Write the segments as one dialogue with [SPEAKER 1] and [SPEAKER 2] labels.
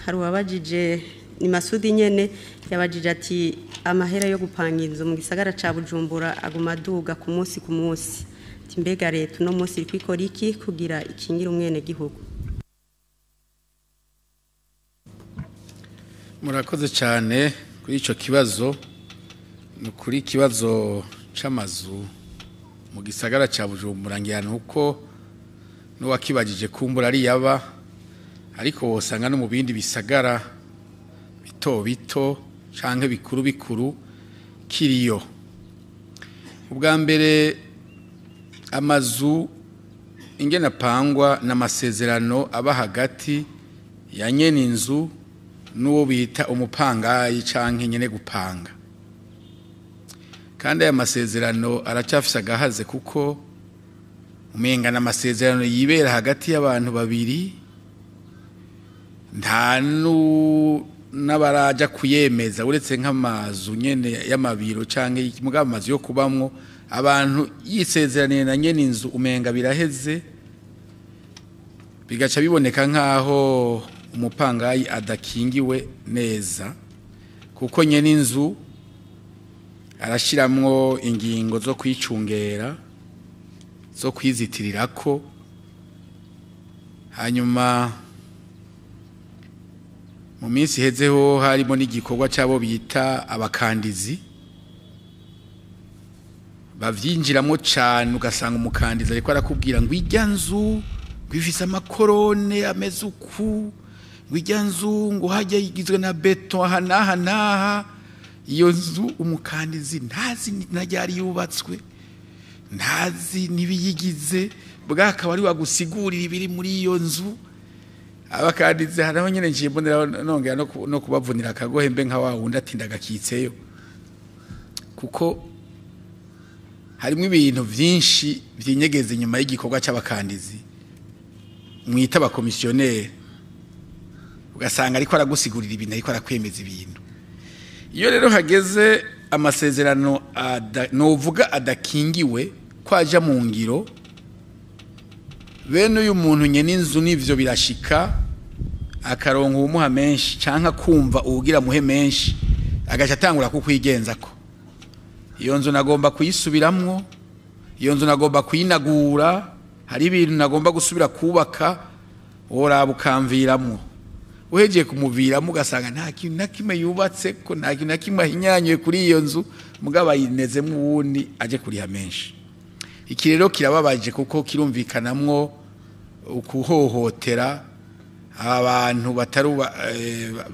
[SPEAKER 1] Hari uwabajije, ni Masudi nyene yabajije ati: "Amahera yo gupanga inzu mu gisagara ca Bujumbura aguma aduga ku munsi ku munsi." Ati: "Mbega leta uno munsi iriko ikora iki kugira ikingire umwene gihugu?"
[SPEAKER 2] Murakoze cyane kuri icyo kibazo. Ni ukuri, ikibazo c'amazu mu gisagara cya Bujumbura, ngira uko n'uwakibagije kumbura ari yaba, ariko wosanga no mu bindi bisagara bito bito canke bikuru bikuru kiriyo. Ubwa mbere, amazu ingene apangwa n'amasezerano aba hagati ya nyene inzu n'uwo bita umupangayi canke nyene gupanga. Kandi aya masezerano aracyafise agahaze, kuko umenga n'amasezerano yibera hagati y'abantu babiri, nta n'abaraja kuyemeza, uretse nk'amazu nyene y'amabiro canke mugabo amazu yo kubamwo abantu, yisezeraniye na nyene inzu umenga biraheze, bigaca biboneka nk'aho umupangayi adakingiwe neza, kuko nyene inzu arashiramwo ingingo zo kwicungera, zo kwizitirirako. Hanyuma mu minsi ihezeho harimo n'igikorwa cy'abo bita abakandizi bavyinjiramo cyane, ugasanga umukandizi ariko arakubwira ngo ijya nzu ngo ifise amakorone ameze uku, ngo ijya nzu ngo hajya igizwe na beto aha n'aha n'aha. Iyo nzu umukandizi ntazi na ryari yubatswe, ntazi n'ibiyigize, bwakaba ari wagusigurira ibiri muri iyo nzu. Abakandizi haraho nyene ngiye mbonera nongera no kubavunira akagohe, mbe nka wa wundi atinda agakitseyo, kuko harimo ibintu vyinshi vyinyegeza inyuma y'igikorwa c'abakandizi mwita abakomisiyoneri, ugasanga ariko aragusigurira ibintu, ariko arakwemeza ibintu. Iyo rero hageze amasezerano novuga adakingiwe kwaja mu ngiro, bene uyu muntu nyene inzu n'ivyo birashika akaronka uwumuha menshi canke akumva uwugira muhe menshi, agaca atangura kukwigenzako: "Iyo nzu nagomba kuyisubiramwo, iyo nzu nagomba kuyinagura, hari ibintu nagomba gusubira kubaka, woraba ukamviramwo." Uhegeye kumuviramo, ugasanga nta kintu na kimwe yubatse ko, nta kintu na kimwe ahinyanyuye kuri iyo nzu, mugabo ayinezemo uwundi aje kuriha menshi. Iki rero kirababaje, kuko kirumvikanamwo ukuhohotera abantu batari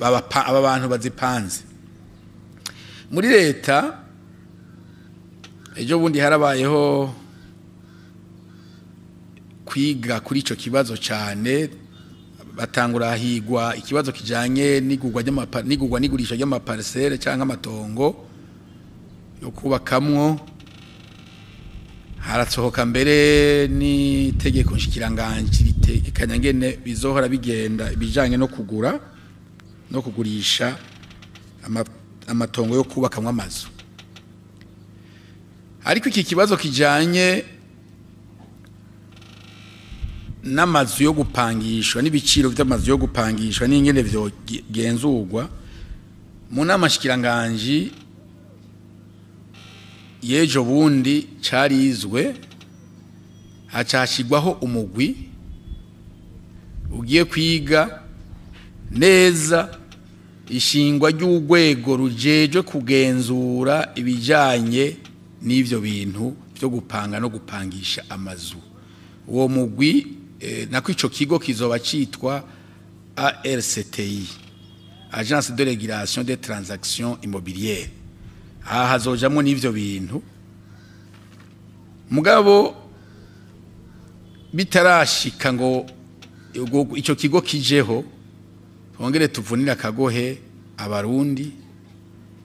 [SPEAKER 2] aba bantu bazipanze. Muri leta ejo bundi harabayeho kwiga kuri ico kibazo cyane, batangura higwa ikibazo kijanye n'igurwa n'igurisha ry'amaparcelle cyangwa amatongo yo kubakamwo. Harasohoka mbere n'itegeko nshikiranganji ritegekanya ngene bizohora bigenda ibijanye no kugura no kugurisha amatongo yo kubakamwo amazu. Ariko iki kibazo kijanye n'amazu yo gupangishwa n'ibiciro by'amazu yo gupangishwa n'ingene vyogenzurwa, mu nama nshikiranganji y'ejo bundi carizwe, hacashigwaho umugwi ugiye kwiga neza ishingwa ry'urwego rujejwe kugenzura ibijanye n'ivyo bintu byo gupanga no gupangisha amazu. Uwo mugwi nako ico kigo kizoba citwa ARCTI, Agence de Régulation des Transactions Immobilières. Aha hazojamwo n'ivyo bintu. Mugabo bitarashika ngo ico kigo kijeho, twongere tuvunire akagohe Abarundi,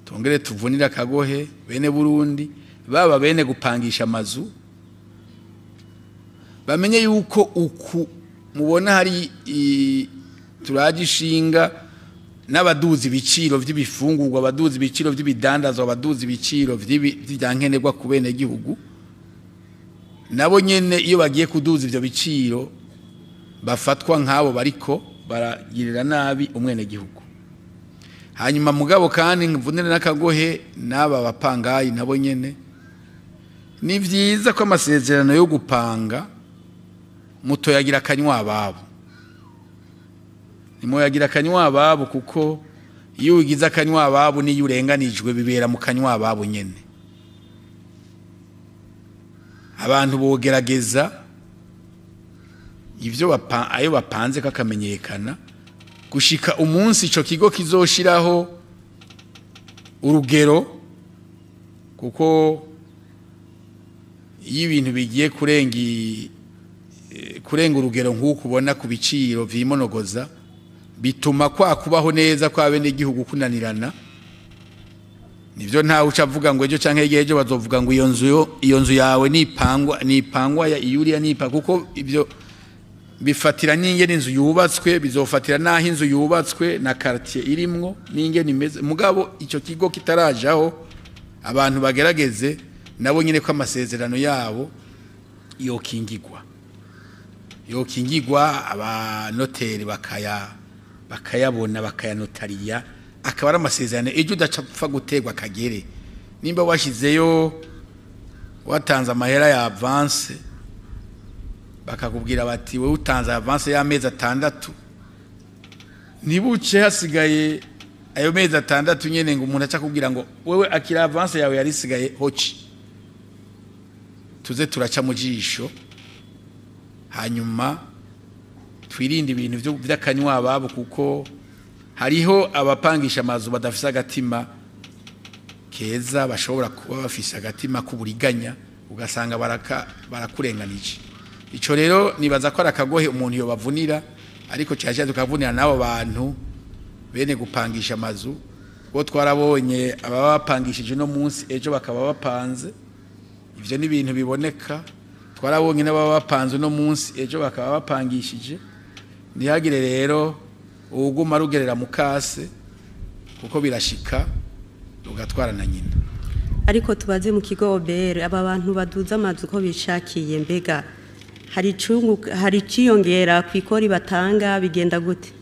[SPEAKER 2] twongere tuvunire akagohe bene Burundi, baba bene gupangisha amazu, bamenye yuko uku mubona hari turaje ishinga n'abaduza ibiciro vy'ibifungurwa, abaduza ibiciro vy'ibidandazwa, abaduza ibiciro vy'ivyankenerwa ku bene gihugu, nabo nyene iyo bagiye kuduza ivyo biciro bafatwa nk'abo bariko baragirira nabi umwenegihugu. Hanyuma mugabo kandi mvunire n'akagohe n'aba bapangayi nabo nyene, ni vyiza ko amasezerano yo gupanga mutoyagira akanywa ababo. Nimoyagira akanywa ababo, kuko iyo ugize akanywa ababo niyo urenganijwe bibera mu kanywa ababo nyene. Abantu bogerageza ivyo ayo bapanze kakamenyekana gushika umunsi ico kigo kizoshiraho urugero, kuko iyo ibintu bigiye kurenga urugero nk'uko ubona ku biciro vyimonogoza, bituma kwa kubaho neza kwa bene igihugu kunanirana. Nivyo ntawe uca avuga ngo ejo canke ejo bazovuga ngo iyo nzu yawe nipangwa ya iyuriya nipa, kuko ivyo bifatira n'ingene inzu yubatswe, bizofatira naho inzu yubatswe na quartier irimwo n'ingene imeze. Mugabo ico kigo kitarajaho, abantu bagerageze nabo nyine ko amasezerano yabo yokingigwa, abanoteri bakayabona bakayanotariya, akaba ari amasezerano ejo udapfa gutegwa kagere. Nimba washizeyo watanze amahera ya avance, bakakubwira bati wewe utanze avance y'amezi 6, nibuce hasigaye ayo mezi 6 nyene, ngo umuntu aca kubwira ngo wewe akira avance yawe yari sigaye hoci. Tuze turaca mu jisho, hanyuma twirinde ibintu vy'akanywa ababo, kuko hariho abapangisha amazu badafise agatima keza, bashobora kuba bafise agatima k'uburiganya, ugasanga barakurenganije. Ico rero nibaza ko arakagohe umuntu yo bavunira, ariko cyaje tukavunira nabo bantu bene gupangisha amazu, bo twarabonye ababa bapangishije no munsi ejo bakaba bapanze. Ivyo ni ibintu biboneka. Twarabonye n'ababa bapanze no munsi ejo bakaba bapangishije. Ntihagire rero uguma rugerera mukase, kuko birashika rugatwara na nyina.
[SPEAKER 1] Ariko tubaze mu kigo OBR, aba bantu baduza amazu ko bishakiye, mbega hari ciyongera kwikori batanga, bigenda gute?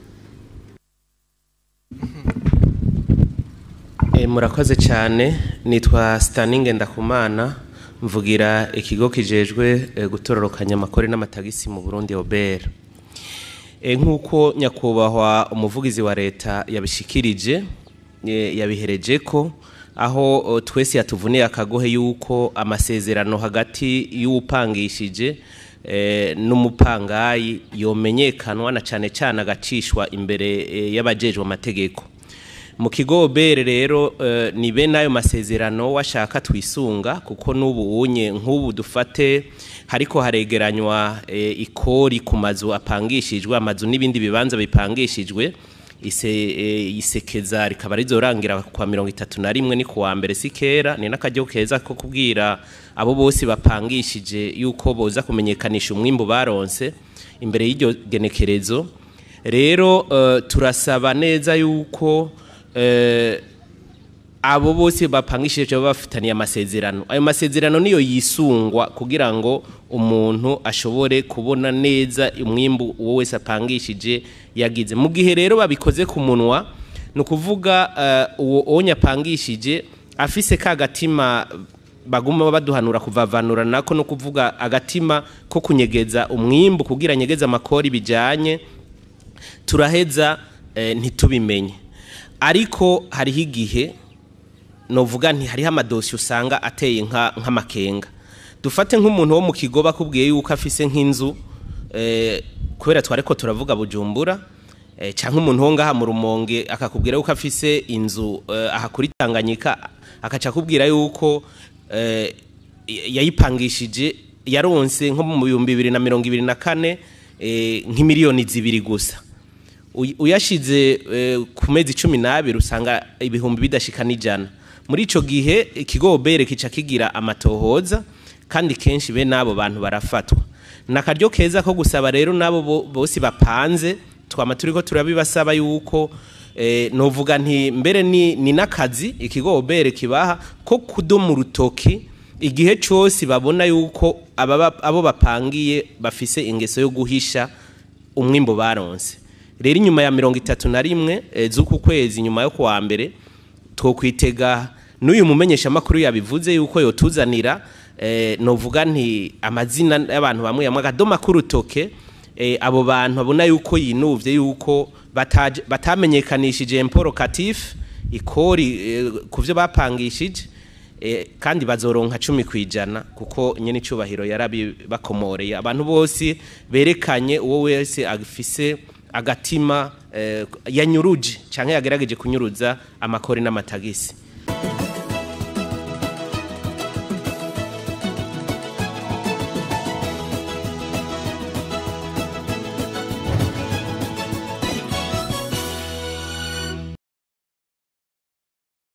[SPEAKER 3] Murakoze cyane. Nitwa Staninge Ndakumana, mvugira ikigo kijejwe gutororokanya amakori n'amatagisi mu Burundi, OBR. Nk'uko nyakubahwa umuvugizi wa leta yabishikirije, yabihereje ko aho twese yatuvuniye akagohe yuko amasezerano hagati y'upangishije n'umupangayi yomenyekanwa, na cane cane agacishwa imbere y'abajejwe amategeko. Mu kigo OBR rero ni bene ayo masezerano washaka twisunga, kuko n'ubu unye nk'ubu dufate hariko haregeranywa ikori ku mazu apangishijwe, amazu n'ibindi bibanza bipangishijwe, isekeza rikaba rizorangira kwa 31 ni kuwa mbere sikera. Ni n'akaryo keza ko kubwira abo bose bapangishije yuko boza kumenyekanisha umwimbu baronse imbere y'iryo genekerezo. Rero turasaba neza yuko abo bose bapangishije bafitaniye amasezerano, ayo masezerano niyo yisungwa kugira ngo umuntu ashobore kubona neza umwimbu uwo wese apangishije yagize. Mu gihe rero babikoze ku munwa, ni ukuvuga uwo onya apangishije afise ka gatima baguma baduhanura kuvavanura nako, no kuvuga agatima ko kunyegeza umwimbu kugira nyegeza amakori bijanye, turaheza ntitubimenye. Ariko hariho igihe novuga nti hariho amadosiye usanga ateye nk'amakenga. Dufate nk'umuntu wo mu kigo bakubwiye yuko afise nk'inzu, kubera twareko turavuga Bujumbura, canke umuntu wo ngaha mu Rumonge akakubwira yuko afise inzu aha kuri Tanganyika, akaca akubwira yuko yayipangishije yaronse nko mu 2024 nk'imiliyoni 2 gusa. Uyashize ku mezi 12 usanga ibihumbi bidashika n'ijana. Muri ico gihe ikigo OBR kica kigira amatohoza, kandi kenshi be nabo bantu barafatwa. Nakaryo keza ko gusaba rero nabo bose bapanze, twama turiko turabibasaba yuko novuga nti mbere ni nakazi ikigo OBR kibaha ko kudoma urutoki igihe cyose babona yuko abo bapangiye bafise ingeso yo guhisha umwimbo baronse. Rero inyuma ya 31 z'uku kwezi, nyuma yo kuwa mbere, twokwitega n'uyu mumenyesha makuru yabivuze yuko yotuzanira, novuga nti amazina y'abantu bamwe yamwe akadoma k'urutoke, abo bantu abona yuko yinuvye yuko batamenyekanishije impôt locatif, ikori ku vyo bapangishije, kandi bazoronka 10%, kuko nyene icubahiro yarabibakomoreye. Abantu bose berekanye, uwo wese afise agatima, yanyuruje canke yagerageje kunyuruza amakori n'amatagisi.